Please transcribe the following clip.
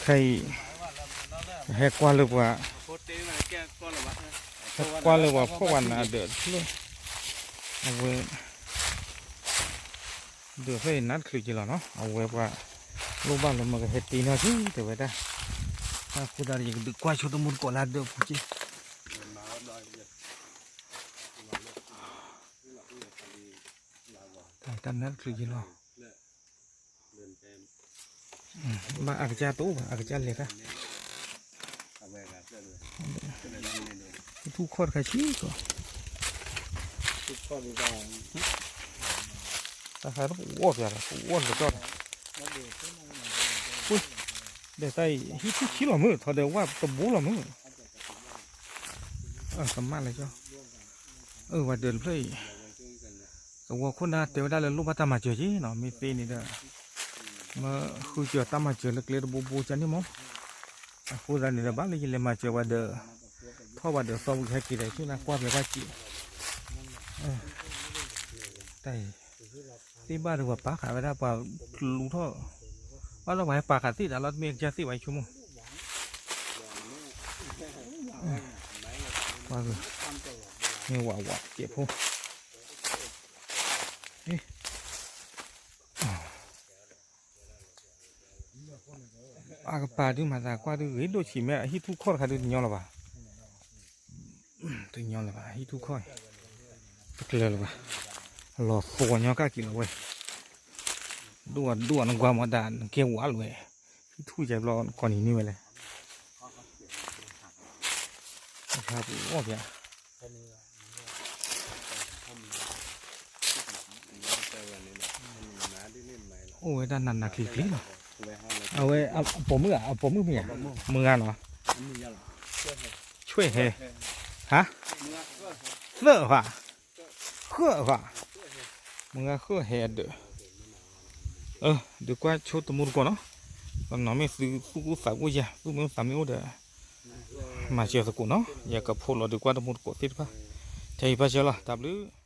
ခဲအံၤ ဟဲကွၢ်လၢပှၤ, ဟဲကွၢ်လၢပှၤဖှီၣ်ဝဲနၤဒီးတဖျၢၣ်, အဝဲ ဒီးဖဲအံၤနးတချုးက့ၤလီၤနီၤ, အဝဲပှၤလိၣ်ဘၣ်လၢမ့ၢ်ကဟဲတ့န့ၢ်က့ၤ တဲဝဲဒၣ်, အဃိသတးဒီး ယကဒုးကွၢ်ဆိတမူတကိးလၢဒၢးပူၤက့ၤ, တၢ်နးတချုးက့ၤလီၤ, ဘၣ်အကစၢ်တအိၣ်ဘၣ် အကစၢ်လဲၤတၢ်, ထူၣ်ခီၣ်တခါဆံးကီး တၢ်ခါတပူၤအီၣ်ပၠးဒီး ပူၤအီၣ်လၢကီၢ်ဒီး, ဒီးတၢ်အံၤ ဟံၣ်ထူၣ်ဆံးလီၤမုၢ် ထီဒီးဝၣ်တဘိလီၤမုၢ်, ကမၣ်လၢကီၢ်, အၢ ပှၤဒၢးတဖျၢၣ်အံၤ, သဝီခိၣ်နၢ်တဲဝဲဒၣ်လၢလိၣ်ဘၣ်တၢ်မၤစၢၤက့ၤနီၤ မ့ၢ်သ့န့ၣ်ဒီး, မ့ၢ်ဃုစၢၤတၢ်မၤစၢၤလၢကျဲတဘိဘိကန့ၣ်မး, အဃိသတးန့ၣ်ဒီး ဘၣ်လၢယလဲၤမၤစၢၤပှၤဒီး, ထီၣ်ပှၤဒီးသီဝံၤဟဲက့ၤဒီး ဆူနၢ်ကွၢ်ပှဲၤဘၣ်စံး တၢ်အံၤ, သ့ၣ်ဘၣ်ဒီးပှၤပာ်ဃာ်ဝဲဒၣ်ပှၤလူၤထီၣ်, ဘၣ်လီၤပှၤဟဲပာ်ဃာ်သ့ၣ်တၢ်လီၤ တမ့ၢ်ကစၢ်သ့ၣ်ဘၣ်ဆိကမိၣ်, ပှၤဂုၤ, မ့ၢ်ဝးဝးတစဲးဖိ, အကပၤဒုးမၤသးကွၢ်ဒုးဂ့ၤဒိၣ်ဆံးမ့ၢ်အဟံၣ်ထူၣ်ခီၣ်တခါဒုးတညီလၢၤဘၣ် တညီလၢၤဘၣ် ဟံၣ်ထူၣ်ခီၣ်, တကျၢၤလၢၤဘၣ်, လီၤသိးညီကၣ်က့ၤလီၤဝဲ, ဒိၣ်အဒိၣ်အနကွၢ်မီၤဒၣ်နကဲဝးလီၤဝဲ, ဟံၣ်ထူၣ်ယဲဘျီကီၢ်နံၤန့ၢ်ဝဲလဲၣ်, တခါပူၤအီၣ်ပၠး အိၣ်ဝဲဒၣ်နးနးကျံၤကျံၤလီၤ, အဝဲအပိာ်မုၣ်ဧါ အပိာ်မုၣ်မ့ၢ်ဧါ, မုၢ်ဂၤနီၤ, ဆွဲၣ်ဟဲ, ဟါ, သၢၣ်ဃာ်, ဃၢၣ်ဃာ်, မုၢ်ဂၤဃၢၣ်ဟဲအဒၢး, ဒုးကွၢ်ဆိတမူတကိးနီၤ, နီၤမ့ၢ်သုသူၣ်ကိၢ်သးကိၢ်ယၤ သူၣ်မ့ၢ်သးမ့ၢ်အိၣ်ဒီး မၤစၢၤသကိးနီၤ, ယကဖိးလီၤဒုးကွၢ်တမူတကိးသ့ၣ်တဖၣ်, ထဲအံၤဘၣ်စၢၤလီၤ တၢ်ဘျုး